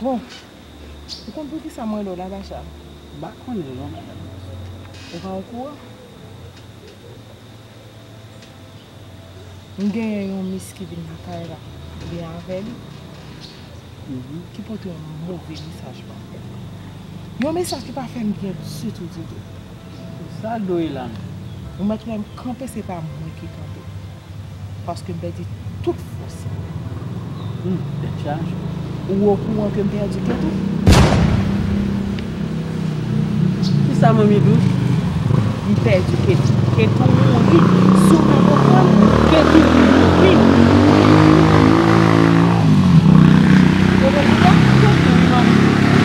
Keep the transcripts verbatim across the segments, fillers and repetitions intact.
Bon, ou konn poukisa m rele w la, Bacha? M pa konnen non, madanm. Ou pa okouran? M genyen yon mis ki vin lakay la, m gen avè li, ki pote yon move mesaj ban m. Yon mesaj ki pa fè m byen ditou, ditou. Sa l dwe la menm? Ou mèt wè m kanpe, se pa mwen ki kanpe. Paske m pèdi tout fòs. Hmm, tèt chaje. Ou okouran ke m pèdi Ketou? Kisa manmi dous? M pèdi Ketou. Ketou mouri. Si w pa konprann, Ketou mouri.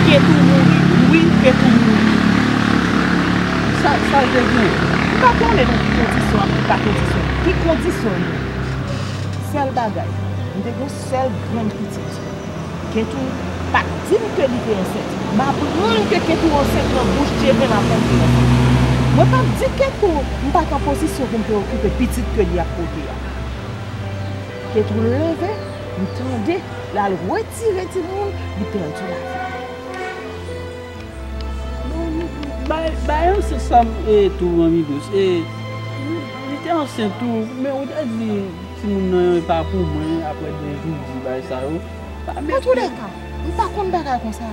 Ketou mouri. Wi, Ketou mouri. Sa, sa l te gen? M pa konnen nan ki kondisyon, nan ki pa kondisyon. Ki kondisyon l ye? Sèl bagay, m te gen sèl grenn pitit. Ketou pa t di m ke li te ansent. M aprann ke Ketou ansent nan bouch Djevin aprann li ansent. Mwen pa t di Ketou m pa t an pozisyon pou m te okipe pitit ke li ap pote a. Ketou leve, m tande, l al retire timoun, li pèdi lavi. Bon, bay, bay ansent sa m, e, tou, manmi dous. E, li te ansent tou, men ou te di timoun nan e pa pou mwen, apre de jou di bay sa yo. Pa mete. Antouleka, m pa konn bagay konsa.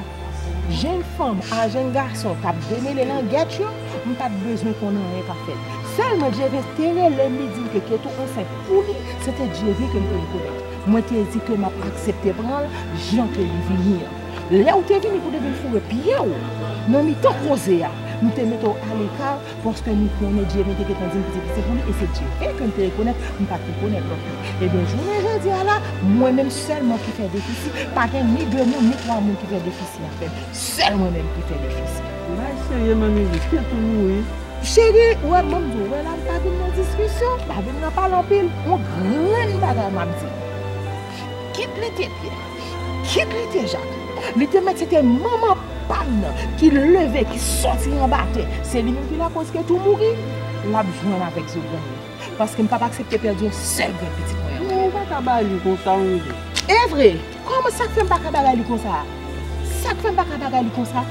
Jenn fanm a jenn gason k ap demele langèt yo, m pa t bezwen konn anyen k ap fèt. Sèlman Djevin te rele m, li di m ke Ketou ansent pou li, se te Djevin ke m te rekonèt. Mwen te di ke m ap aksepte pran l jan ke li vini an. Lè w te vini pou te vin foure pye w nan mitan koze a, m te mete w aleka paske nou konnen Djevin te gentan di m ki se pitit pou li, e se Djevin ke m te rekonèt, m pa t rekonèt lòt moun. Ebyen, jounen jodi a la, mwen menm sèlman ki fè defisi, pa gen ni de moun, ni twa moun ki fè defisi avè m. Sèl mwen menm ki fè defisi. Bagay serye, manmi dous, Ketou mouri. Cheri, ou wè, ban m di w, wè la, m pa vin nan diskisyon, m pa vin nan pale anpil. Yon grenn bagay m ap di. Kit li te Pyè, kit li te Jak, li te mèt se te manman pa m nan ki leve, ki sòti anba tè. Se li menm ki lakoz Ketou mouri. L ap jwenn avèk zo grann li. Paske m p ap aksepte pèdi yon sèl grenn pitit mwen an. Non, ou pa ka ba li konsa, manmi dous. E vre! Kòman, sa k fè m pa ka bagay li konsa? Sa k fè m pa ka bagay li konsa?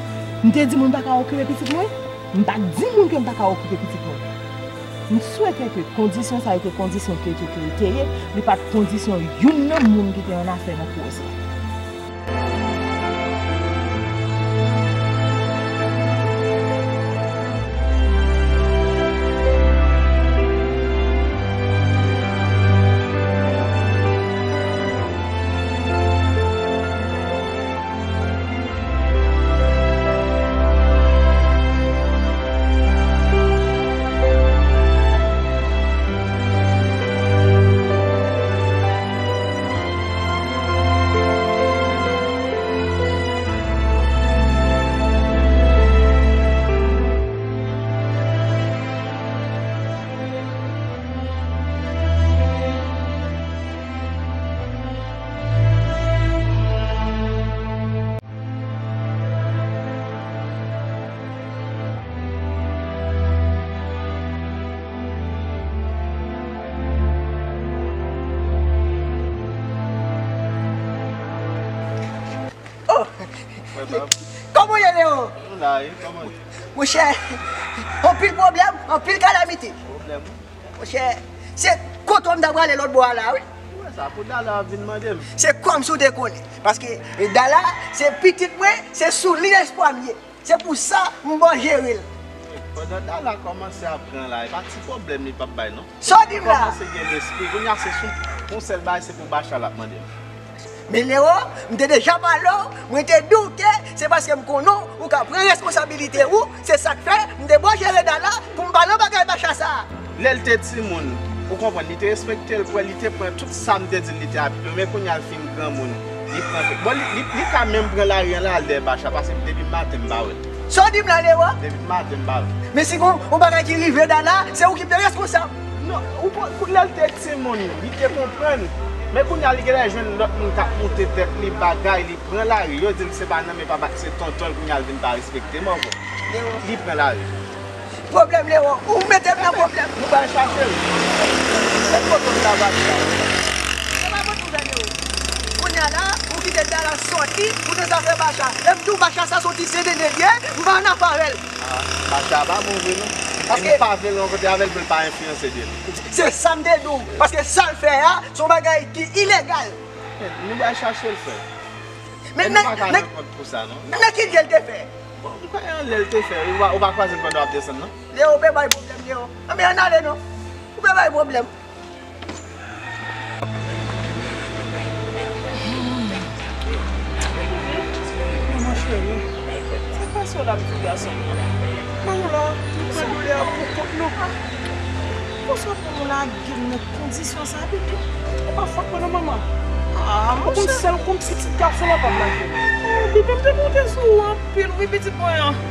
M te di moun pa ka okipe pitit mwen? M pa t di moun ke m pa ka okipe pitit mwen. M swete ke kondisyon sa yo te kondisyon ke, ke, ke l te ye, li pa t kondisyon youn nan moun ki te annafè nan koze a. Oh! Kòman w ye, Leo? Nou la, wi, kòman? Monchè, anpil pwoblèm, anpil kalamite. Pwoblèm? Monchè, se kote w m ta prale lòt bò a la, wi. Ou wè sa, pou Dala ap vin mande m. Se kòmsi w te konnen. Paske, e, Dala, se pitit mwen, se sou li espwa m ye. Se pou sa, m bon jere l. Pandan Dala kòmanse ap pran la, e pa ti pwoblèm li p ap bay, non. Sa w di m la? Kòmanse gen lespri. Kounye a se sou yon sèl bagay, se pou Bacha l ap mande m. Men Leo, m te deja pale w, mwen te di w ke se paske m konnen w ka pran responsabilite w, se sa k fè m te bon jere Dala pou m pa nan bagay Bacha sa a. Lè l te timoun, ou konprann, li te respekte l, kwè, li te pran tout sa m te di l, li te aplike l, men kounye a l fin granmoun, li pran tout. Bon, li, li, li ka menm pran lari an la al dèyè Bacha, paske depi maten m pa wè l. Sa w di m la, Leo? Depi maten m pa wè l. Men si gon yon bagay ki rive Dala, se ou ki pi reskonsab. Non, ou konn, kou lè l te timoun, li te konprann. Men kounye a, li genlè jwenn lòt moun k ap moute tèt li, bagay, li pran lari. Yo di l se pa nan men papa l, se tonton l, kounye a, l vin pa respekte m ankò. Li pran lari. Pwoblèm, Leo, ou mete m nan pwoblèm. Nou pral chache l. Se tonton l la, papa. Se pa bon nouvèl, Leo. Kounye a la, ou kite Dala sòti, ou nan zafè Bacha. Lè m di w Bacha sa soti Sendennen l ye, m pa ann afè avè l. Ah, Bacha pa bon vre non. E m pa vle l rankontre avè l pou l pa enfliyanse de l. Se sa m te di w. Paske sa l fè a, se yon bagay ki ilegal. Men nou pral chache l, frè. Men nou pa ka rann kont pou sa non. Nan ki lye l te fè? Bon, m kwè anlè l te fè. Ou pa, ou pa kwaze l pandan w ap desann non? Leo, ou pe bay pwoblèm, Leo. Anben, ann ale non. Ou pe bay pwoblèm. Manman cheri, sa k pase w la, pitit gason m nan? Manman la, m pran doulè a pou kont nou. Konsa pou w lage m nan kondisyon sa, pitit? E pa fòt mwen non, manman. Ah, ou konn sèl kòm pitit gason la pa lage m. Oh, pitit, m te konte sou ou anpil, wi, pitit mwen an.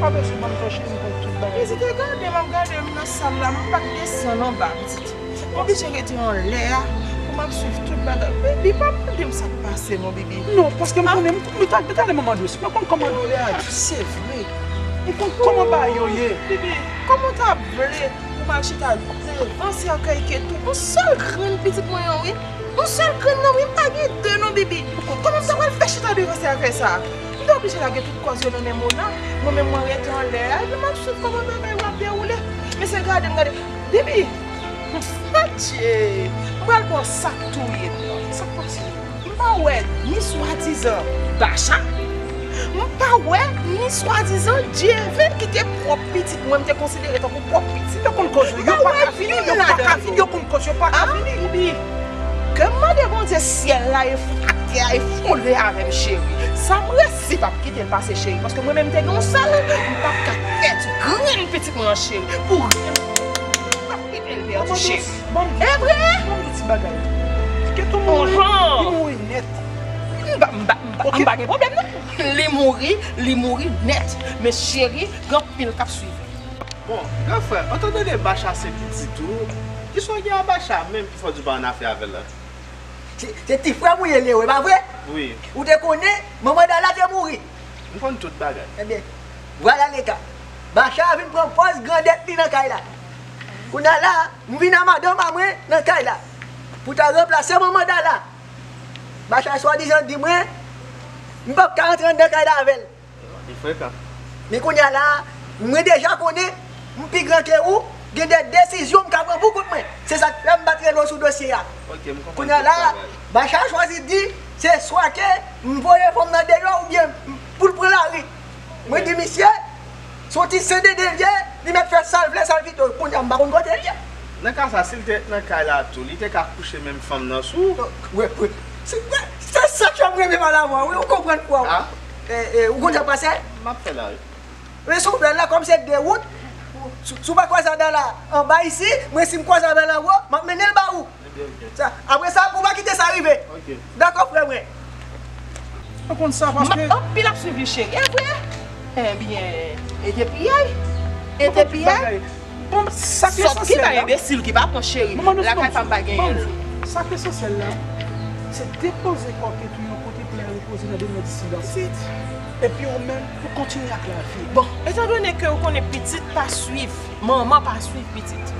Pa bezwen ban m tò, cheri, m konn tout bagay. Pitit, e gade m ap gade m nan sal la, m pa t desann anba, pitit. M oblije rete anlè a pou m ap swiv tout bagay. Bibi, pa mande m sa k pase non, Bibi. Non, paske m konnen, m, m ta, ta gade manman dosye. Mwen konn kòman doulè a di, se vre. M konn kòman bagay yo ye. Bibi, kòman w ta vle pou m al chita devan sèkèy Ketou? Yon sèl grenn pitit mwen an, wi. Yon sèl grenn nan, wi, m pa gen de non, Bibi. Kòman m ta pral fè chita devan sèkèy sa? M te oblije lage tout kòz yo nan men Mona. Mwen menm, mwen rete anlè a, epi m ap swiv kòman bagay yo ap dewoule. Mesye, gade m, gade. Bibi! Adje! M pral ba w sa k touye m nan. Sa k pase? M pa wè ni swadizan Bacha. M pa wè ni swadizan Djeve ki te pwòp pitit mwen, m te konsidere tankou pwòp pitit. Yo konn kòz yo, yo pa ka vini, yo pa ka vini, yo konn kòz yo pa ka vini. Bibi, ke m mande Bondye syèl la e ak tè a efondre avè m, cheri. Sa m resi p ap kite l pase, cheri, paske mwen menm te gen yon sèl, m p ap ka pèdi grenn pitit mwen an, cheri, pou ryen. M p ap kite l pèdi, cheri. E vre? Ban m di ti bagay. Ketou mouri, li mouri nèt. M pa, m pa, m pa, m pa gen pwoblèm, non. Li mouri, li mouri nèt. Men cheri, gen anpil k ap swiv li. Bon, gran frè, an te tande Bacha se pitit ou. Kisa w gen a Bacha menm ki fè w di w pa ann afè avè l la? Se, se ti frè m ou ye, Leo, e pa vre? Wi. Ou te konnen manman Dala te mouri? M konn tout bagay. Ebyen, vwala leka. Bacha vin pran pòz grandèt li nan kay la. Kounye a la, m vin a madanm a mwen nan kay la pou ta ranplase manman Dala. Bacha swadizan di mwen, m p ap ka rantre anndan kay la avè l. Li frekan. Men kounye a la, mwen deja konnen, m pi gran ke ou, gen de desizyon m ka pran pou kont mwen. Se sa k fè m pa t rele w sou dosye a. Ok, m konprann tout bagay. Kounye a la, Bacha chwazi di, se swa ke m voye fanm nan deyò oubyen pou l pran lari. Mwen di misye, se yon ti Sendennen l ye, li mèt fè sa l vle, sa l kite. Kounye a, m pa konn kote l ye. Nan ka sa, si l te nan kay la tou, li te ka kouche menm fanm nan sou ou? Wi, wi. Se, se sa k fè m renmen pale avè w, wi, ou konprann kwa w. Ah. E, e, ou konn sa k pase? M ap fè la, wi. Men si w fè la, kòm se de wout, si, si w pa kwaze avè l anba isi, mwen si m kwaze avè l anwo, m ap mennen l ba ou. Ebyen, ok. Sa, apre sa, ou pa kite sa rive. Ok. Dakò, frè mwen. Ou konn sa, paske m ap anpil ap swiv li, cheri. E vre? Ebyen, e te piyay? E te piyay? Bon, sa k lesansyèl la. Sòt ki pa enbesil ki pa pran cheri. Lakay pa m pa genyen l. Sa k lesansyèl la, se depoze kò Ketou yon kote pou l al repoze nan de mèt silans. Epi ou menm, ou kontinye ak lavi. Bon, etandone ke ou konnen pitit pa swiv, manman pa swiv pitit.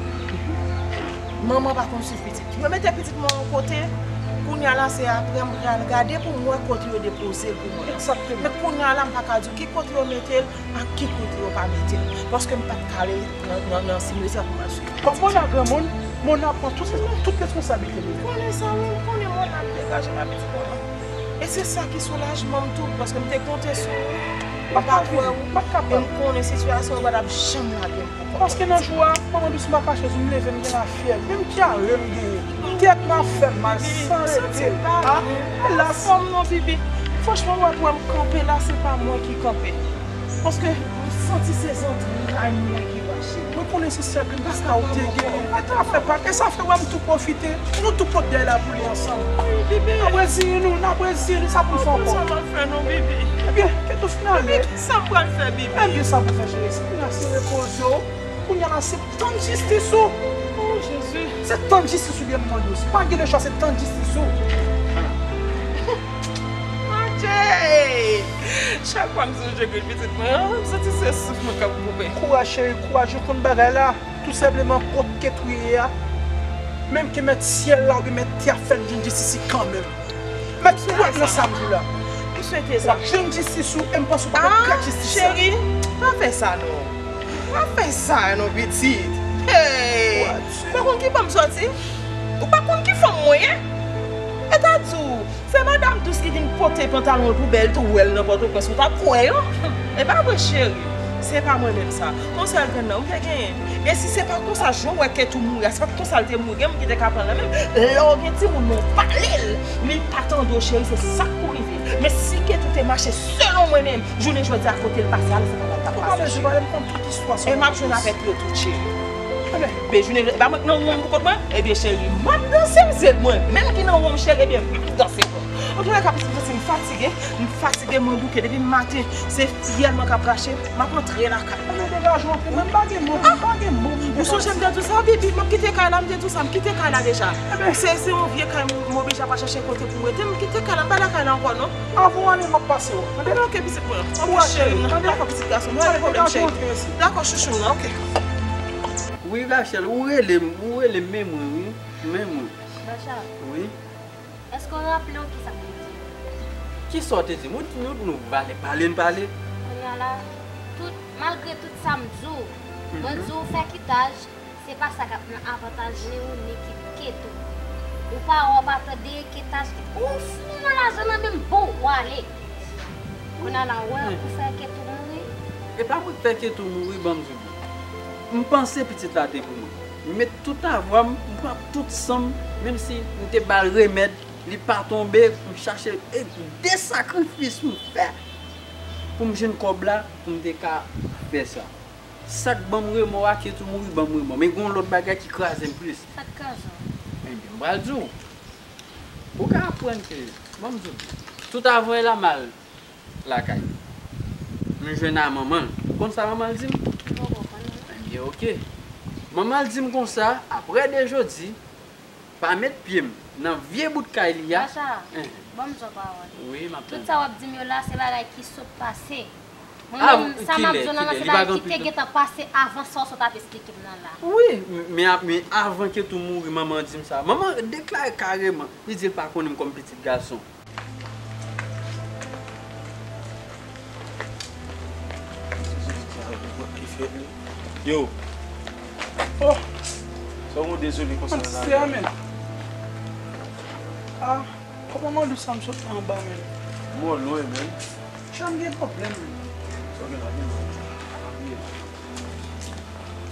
Manman pa konn swiv pitit. Mwen mete pitit mwen yon kote, kounye a la se apre m pral gade pou m wè kote yo depoze l pou mwen. Egzakteman. Men kounye a la m pa ka di w ki kote yo mete l, ak ki kote yo pa mete l. Paske m pa t ka ale nan, nan, nan simetyè pou m al swiv. Kòm Mona granmoun, Mona pran tout, tout responsablite li menm. M konnen sa, wi, m konnen Mona ap degaje nan pitit mwen an. E se sa ki soulajman m tou, paske m te konte sou ou, m pa t wè ou, e m konnen sitiyasyon an pa t ap janm lage m pou kont mwen. Paske nan jou a, manman dous m pa kache sou m leve, m gen lafyèv, menm dyare m genyen, tèt m ap fè m mal san rete. Ah, elas. Anfòm non, Bibi. Franchman, ou wè pou wè m kanpe la, se pa mwen ki kanpe. Paske m santi se zantray mwen ki rache. Mwen konnen se sèl grenn kaka ou te genyen. E sa fè pa, e sa fè wè m tou pwofite. Nou tou pot dèyè la pou li ansanm. N ap reziye nou, n ap reziye nou, sa pou n fè ankò? Sa m ap fè non, Bibi. Ebyen, Ketou fin ale. Bibi, kisa m pral fè, Bibi? Ebyen, sa pou fè, cheri, se pou n ap repoze w. Kounye a la, se tann jistis ou. Oh, Jezi. Se tann jistis ou byen mande w. Si pa gen lechwa, se tann jistis ou. Adje! Chak fwa m sonje grenn pitit mwen an, m santi se souf mwen k ap koupe. Kouraj, cheri, kouraj, ou konn bagay la. Tou senpleman, kot Ketou ye a, menm ke mèt syèl la oubyen mèt tè a fè l jwenn jistis li kanmenm. Mèt tou ap nan sa m di w la. M swete sa. W ap jwenn jistis ou, e m panse w pa t ap pèd jistis la. Ah, cheri, pa fè sa non. Pa fè sa non, pitit. Hey! Ou pa konn ki bò m sòti? Ou pa konn ki fanm mwen ye? E ta di w, se Madam Dous ki vin pote pantalon l pou bèl tou wè l nan Pòtoprens, ou t ap kwè yo? E pa vre, cheri. Se pa mwen menm sa. Yon sèl grenn nan, ou te genyen. E si se pa konsa, jan w wè Ketou mouri a, se pa t konsa l te mouri, gen moun ki te ka pran l nan men l. Lè w gen timoun, men w pale l, li pa tande w, cheri, se sa k pou rive. Men si Ketou te mache selon mwen menm, jounen jodi a kote l pase a, se pa sa l t ap pase, cheri. Ou pa bezwen pale, m konn tout istwa sa. E m ap jwenn avèk yo tou, cheri. Ebyen. Ebyen, jounen, e pa mwen k nan wonm pou kont mwen? Ebyen, cheri, m ap danse, m se mwen menm ki nan wonm, cheri, ebyen, m ap danse pou ou. Antoulèka, pitit, m santi m fatige, m fatige, mwen bouke depi maten, se fyèl mwen k ap rache, m ap antre lakay. Mwen degaje w anpil, mwen pa gen mo, mwen pa gen mo, mwen degaje. Ou sonje m te di w sa, Bibi, m ap kite kay la, m te di w sa, m kite kay la deja. Ebyen. Se, se yon vye kay, m, m oblije ap al chèche kote pou m rete, m kite kay la, m pa lakay la ankò, non. Avan w ale, m ap pase w. Tande? Ok, pitit mwen. Ok, cheri m nan. Dakò, pitit gason m. Pa gen pwoblèm, cheri. Dakò, chouchou m nan, ok. Wi, Rachel, ou rele m, ou rele m, men mwen, wi. Men mwen. Bacha. Wi. Èske w raple w kisa m te di w? Kisa w te di m? Ou, nou, nou pale, pale, n pale. Kounye a la, tout, malgre tout sa m di w, mwen di w fè kitaj, se pa sa k ap nan avantaj ni ou ni Ketou. Ou pa wè, w pa tande, kitaj, ou fout mwen lajan nan men m, bon, w ale. Kounye a la, w wè, ou fè Ketou mouri. E pa mwen k fè Ketou mouri, ban m di w. M panse pitit la te pou mwen. M met tout avwa m, m pran tout san m, menm si m te ba l remèd, li pa tonbe, m chache, e de sakrifis m fè pou m jwenn kòb la, pou m te ka fè sa. Sa k ban m remò a, Ketou mouri ban m remò. Men gen yon lòt bagay ki kraze m plis. Sa k kraze w? Ebyen, m pral di w. Ou ka aprann ke, ban m di w, tout avan l a mal lakay. M jwenn a manman l. Ou konn sa manman l di m? M poko konn non. Ebyen, ok. Manman l di m konsa, aprè de jodi, pa met pye m nan vye bout kay li a. Bacha, ban m di w pawòl. Wi, m ap tande. Tout sa w ap di m yo la, se bagay ki sot pase. Mwen menm, sa m ap di w la, se bagay ki te gentan pase avan sa w sot ap esplike m nan la. Wi, men, men avan Ketou mouri, manman di m sa. Manman deklare kareman, li di l pa konnen m kòm pitit gason. Yo. Oh. Sa w dezole konsa nan lari a, men. Ah, kòman manman Dous sa m sot la anba, men? Mò lwen, men. Jan m gen pwoblèm, men. Sa w gen la, men?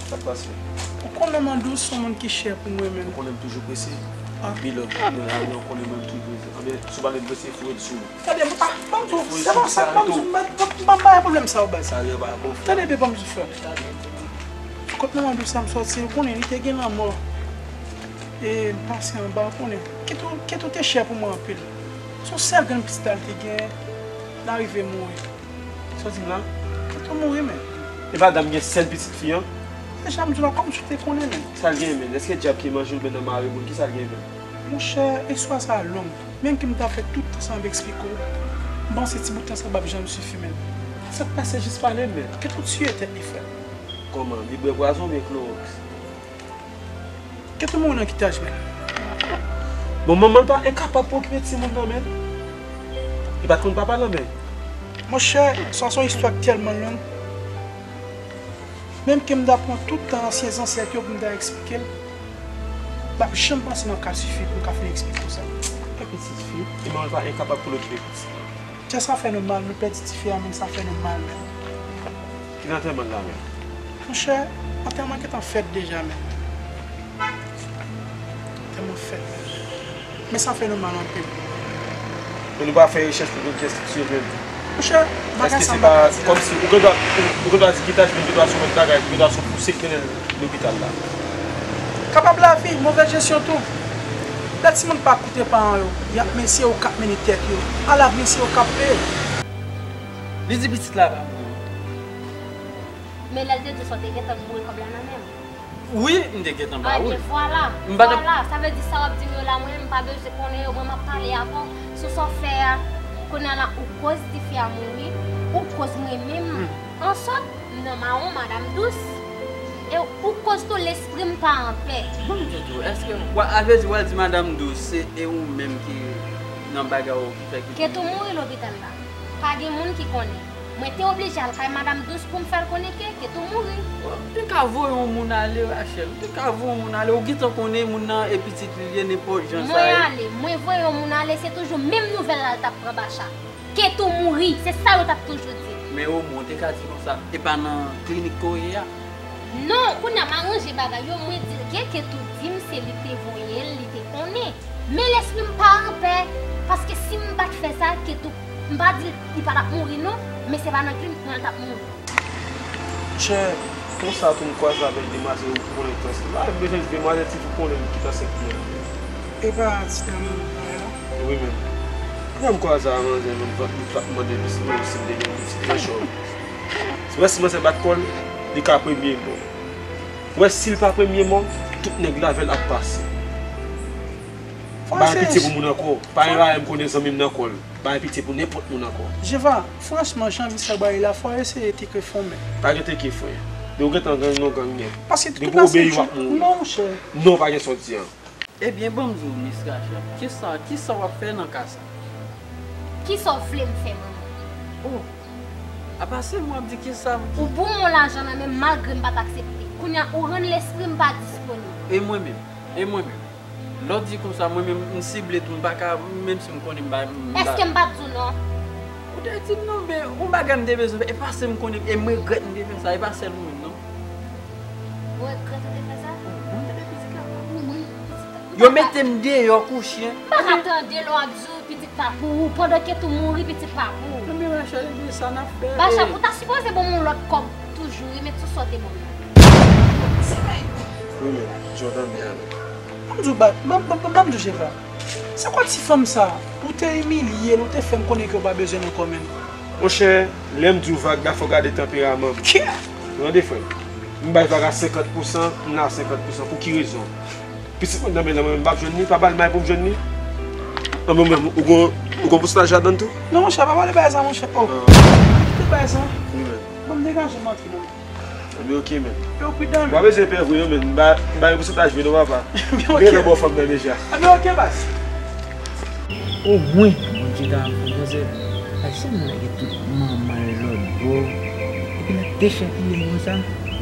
Sa k pase? Ou konnen manman Dous se yon moun ki chè pou mwen menm. Ou konnen m toujou prese. Ah. Bilòg, nou la, nou konnen mwen m toujou prese. Anben, si w pa vle prese, foure l sou mwen. Tande, m pa, ban m di w, se pa sa, ban m di w, m pa, m pa, m pa gen pwoblèm sa yo, baz. Tande, bebe, ban m di w, frè. Kot manman Dous sa m sòti, ou konnen li te gen lanmò. E m pase anba, ou konnen. Ketou, Ketou te chè pou mwen anpil. Se yon sèl grenn pitit la li te gen, l arive mouri. Sa w di m la? Ketou mouri, men. E pa dam gen sèl pitit fi an? Deja m di w la, kòm si w te konnen, men. Sa l gen, men? Èske dyab ki manje l oubyen nan mare moun? Kisa l gen, men? Monchè, istwa sa a long. Menm ke m ta fè tout tan sa m ap eksplike w, m panse ti bout tan sa p ap janm sifi, men. Sa k pase, jis pale m, men. Ketou tiye tèt li, frè. Kòman? Li bwè pwazon oubyen klowòks? Ketou mouri nan kitaj, men. Bon, manman l pa enkapab pou okipe timoun nan, men. Li pa t konn papa l, men. Monchè, sa se yon istwa k tèlman long. Menm ke m ta pran tout tan ansyen zansèt yo pou m ta eksplike l, m p ap janm panse m ap ka sifi pou m ka fin eksplike w sa. Yon pitit fi, e manman l pa enkapab pou l okipe pitit li. Tè, sa fè nou mal, nou pèdi tifi a, men sa fè nou mal, men. Kilè antèman l la menm? Monchè, antèman gentan fèt deja, men. Antèman fèt, men. Men sa fè nou mal anpil. Men nou pa fè rechèch pou konn kiyès ki tiye l menm? Monchè, bagay sa m pa ka di la. Èske se pa kòmsi ou gendwa, ou, ou gendwa di kitaj, men gendwa se yon lòt bagay, gendwa se yon pouse k mennen l lopital la. Kapab lavi, movèz jesyon tou. Lè timoun pa koute paran yo, y ap mennen se yo k ap mennen tèt yo. Alavni se yo k ap peye. Li di pitit la pa mouri. Men lè l te di w sa, w te gentan boure kòb la nan men w. Wi, m te gentan ba ou l. Ebyen, vwala. M pa t ap... Vwala. Sa vle di sa w ap di m yo la, mwen menm m pa bezwen konnen yo, mwen m ap pale avè w sou sa w fè a. Kounye a la, ou koz tifi a mouri, ou koz mwen menm. Hmm. Ansòt, m nan mawon Madam Dous. E ou koz tou lespri m pa anpè. Bon, m di tou, èske w a, a vle di w al di Madam Dous, se e ou menm ki nan bagay ou ki fè ki Ketou mouri lopital la. Pa gen moun ki konnen. Mwen te oblije al kay Madam Dous pou m fè l konnen ke Ketou mouri. Ou te ka voye yon moun ale, Rachel. Ou te ka voye yon moun ale. Ou gentan konnen moun nan e pitit li ye, nenpòt jan sa ye. Mwen ale, mwen voye yon moun ale, se toujou menm nouvèl la l t ap pran Bacha. Ketou mouri, se sa yo t ap toujou di. Men omwen, ou te ka di konsa, e pa nan klinik ke w ye a? Non, kounye a m aranje bagay yo, mwen di l ke Ketou di m se li k te voye l, li te konnen. Men lespri m pa anpè, paske si m pa t fè sa, Ketou, m pa di l li pa t ap mouri non, men se pa nan klinik mwen l t ap mouri. Monchè, konsa tou m kwaze avèk demwazèl ou ki konnen tan se la, m bezwen di demwazèl ti fi konnen ki tan se ki an. E pa ti dam bagay la? Wi menm. Kounya m kwaze a manzè menm vant li t ap mande li si mwen si m te gen pitit nan chòv. Ou wè si manzè bat kò l, li ka premye mò. Ou wè si l pa premye mò, tout nèg lavèl ap pase. Bay pitye pou moun ankò. Pa gen bagay m konnen zanmi m nan kò l. Bay pitye pou nenpòt moun ankò. Jeva, franchman, jan vi sa bay la, fò eseye teke fon men. Pa gen teke fon. Depi w gentan gang, non gang nèt. Paske depi w obeyi, w ap mouri. Non, monchè. Non, pa gen sa w di an. Ebyen, ban m di w, Miss Rachel, kisa, kisa w ap fè nan ka sa? Kisa w vle m fè, manman? Oh, apa se mwen ap di kisa m. Ou ban mwen lajan nan men m malgre m pa t aksepte. Kounye a, ou rann lespri m pa disponib. E mwen menm? E mwen menm? Lè w di konsa, mwen menm, m sible tou, m pa ka, menm si m konnen m pa, m pa. Èske m pa t di w non? Ou te di m non, men yon bagay m te bezwen fè, e pa se m konnen, e m regrèt m te fè sa, e pa sèl ou menm non. Ou regrèt ou te fè sa? Mwen te pitit la pa pou mwen. Yo mete m deyò kou chen. M pa ka tande lè w ap di w pitit pa pou ou, pandan Ketou mouri, pitit pa pou ou. Ebyen, Rachel, ebyen, sa n ap fè? Bacha, ou ta sipoze ban m yon lòt kòb toujou, wi, met sou sa w te ban m nan. Wi, men, Jordan byen ale. Ban m di w, ba, ban, ban, ban, ban m di w, Jeva. Se kwa ti fanm sa? Ou te imilye l, ou te fè m konnen ke w pa bezwen l ankò menm. Monchè, lè m di w vag la, fò w gade tanperaman m. Kè! Tande, frè m. M bay vag a senkant pousan, m la a senkant pousan. Pou ki rezon? Pitit mwen nan men l, mwen menm m p ap jwenn li, pa ba l may pou m jwenn li. An, mwen menm, ou gon, ou gon pousantaj ladan l tou? Non, monchè, pa pale bagay sa, monchè. Oh. Kite bagay sa. Wi, men. Ban m degaje m antre, non. Ebyen, oke, men. Yo, pridan, men. Ou pa bezwen pè vre, non, men. M ba, m ba yo pousantaj vre, non, papa. Ebyen, oke. M gentan ba w fanm nan deja. Ebyen, oke, baz. O mwen, Bondye ta fè konsa. Ayisyen nan gen tout manman l lòt bò. Epi l ap dechèpiye l konsa.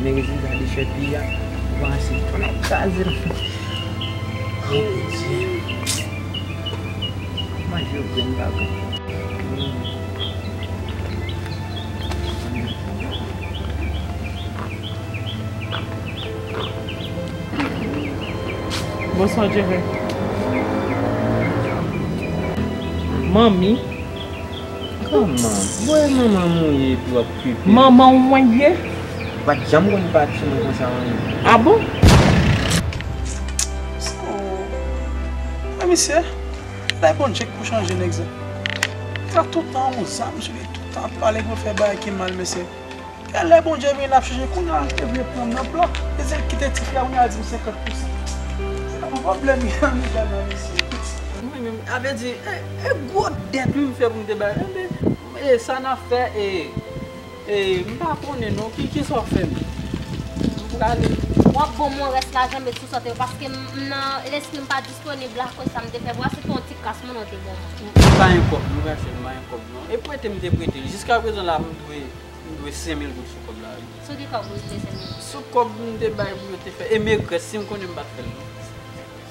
Men rezilta dechèpiye a, ou pa wè se twòp kraze l. O Bondye. Manje yo grenn pa grenn. Bonswa, Jeve. Manmi. Kòman? Bò e manman m ou ye epi w ap kripe? Manman w mwen ye. Ou pa t janm konn pati mwen konsa, manmi. A bon? Oh. Mwen, misye, lè Bondye k pou chanje nèg sa. Sa toutan yon zam sou li, toutan ap pale pou fè bagay ki mal, mesye. Genlè Bondye vin ap chanje kounye a, te vle pran m nan plan. Mesye kite ti fi a kounye a di m senkant pousan. Se pa yon pwoblèm, mesye. Mwen menm, a vle di, e, e gwo dèt wi m fè pou m te bay. Enben, e sa n ap fè, e, e, m pa konnen non, ki, ki sa w fè m? M prale. W ap ban mwen rès lajan, met sou sa w te, paske m, m nan lespri m pa disponib la, akoz sa m te fè pou w, se te yon ti kras mwen non te ban mwen. M pa gen kòb non, Rachel, m pa gen kòb non. E prete m te prete l. Jiskaprezan la, m dwe M dwe senk mil goud sou kòb la, wi. Sou ki kòb ou te senk mil goud? Sou kòb m te bay pou yo te fè. E m regrèt si m konnen m pa t fè l, non.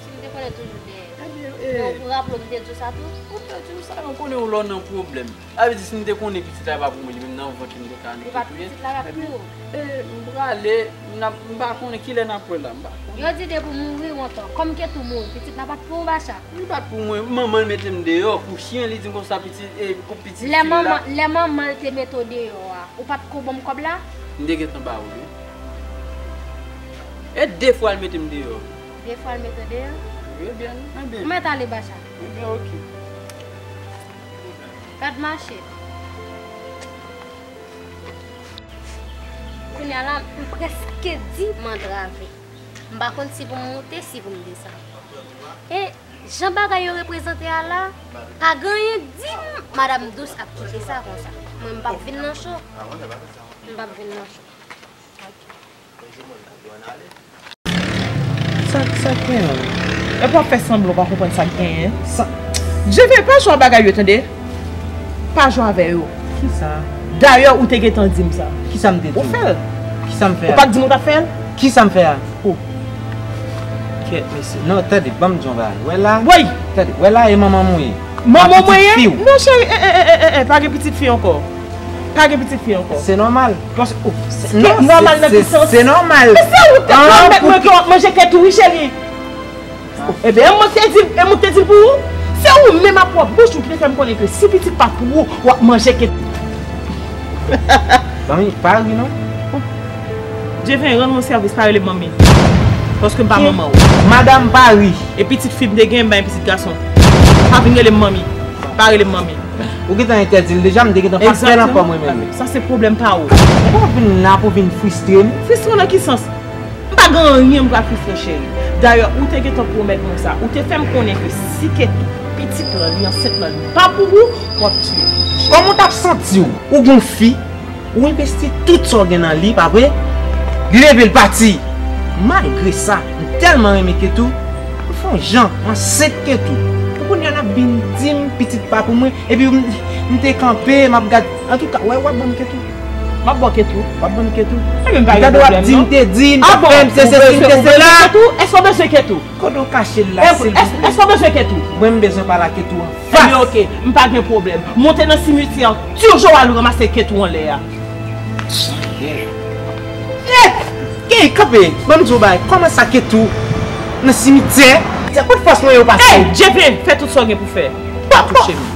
Si m te konnen toujou dèyè. Ebyen, e. Men ou raple w m te di w sa tou? Ou te di m sa, ou konnen ou lè w nan pwoblèm. Sa vle di si m te konnen pitit la e pa pou mwen, li menm nan vant li m te ka nèk li touye. Pitit la pa pou ou. Ebyen, e, m prale, m pa konnen kilè n ap wè la, m pa konnen. Yo di depi w mouri, w antò. Kòm Ketou mouri, pitit la pa t pou ou, Bacha? Li pa t pou mwen. Manman l mete m deyò, kou chen, li di m konsa pitit, e, kou pitit fi la. Lè manman, lè manman l te mete w deyò a, ou pa t ko ban m kòb la? M te gentan ba ou li. E de fwa l mete m deyò. De fwa l mete w deyò? Wi, ebyen, ebyen. Ou mèt ale, Bacha. Ebyen, oke. Gad mache. Kounye a la, m prèske di m antrave. M pa konn si pou m moute, si pou m desann. E jan bagay yo reprezante a la, pa gen anyen k di m Madam Dous ap kite sa konsa. Mwen, m p ap vin nan cho. M p ap vin nan cho. Sa, sa k genyen? Epi w ap fè sanblan w pa konprann sa k genyen? Sa, Jeve, pa jwe ak bagay yo, tande. Pa jwe avè yo. Kisa? Dayè, ou te gentan di m sa. Kisa m te di? Ou fè l. Kisa m fè a? Ou pa t di m ou t ap fè l? Kisa m fè a? Oh. Kèt, mesye. Non, tande, ban m di yon bagay. Wè la? Woy! Tande, wè la, e manman m ou ye. Manman mwen ye? Non, cheri, eh, eh, eh, eh, eh, pa gen pitit fi ankò. Pa gen pitit fi ankò. Se nòmal. Paske, oh, se, non, nòmal nan ki sans? Se nòmal. Men se ou te pran mèt mwen ke w ap manje kèt ou, wi, cheri. Ebyen, e mwen te di, e mwen te di l pou ou. Se ou menm ak pwòp bouch ou ki te fè m konnen ke si pitit pa pou ou, w ap manje kèt. Manmi, pa ri non. Djeven, rann mwen sèvis, pa rele m manmi. Paske m pa manman w. Madanm, pa ri. E pitit fi m te gen, m ba yon pitit gason. Pa vin rele m manmi. Pa rele m manmi. Ou gentan entèdi l deja, m te gentan pa fè l ankò mwen menm. Sa se pwoblèm pa ou. Ou pa vin la pou vin fristre m. Fristre w nan ki sans? M pa gen anyen m pral fristre w, cheri. Dayè, ou te gentan pwomèt mwen sa. Ou te fè m konnen ke si Ketou, pitit lan, li ansent lan, li pa pou ou, w ap tiye Ketou, cheri. Kòman w t ap santi w? Ou gon fi, ou envesti tout sa w gen nan li, pa vre? Li leve l pati. Malgre sa, m tèlman renmen Ketou, m fè yon jan, m ansent Ketou. Pou kounye a n ap vin di m pitit pa pou mwen, epi m, m te kanpe, m ap gad. Antouka, wè, w ap ban m Ketou. M ap ba w Ketou. W ap ban m Ketou. Ebyen, m pa gen pwoblèm non. Gade w ap di m te di, m te fè, m te sesi, m te sela. Èske w bezwen Ketou? Kote w kache l la, silvouplè? Èske w bezwen Ketou? Mwen, m bezwen pale ak Ketou anfas. Ebyen, oke, m pa gen pwoblèm. Monte nan simityè, toujou al ranmase Ketou anlè a. Eh! Ey, kanpe! Ban m di w bagay. Kòman sa Ketou nan simityè? Se kout fòs mwen yo pase. Ey, Djeven, fè tout sa w gen pou fè. Pa touche m.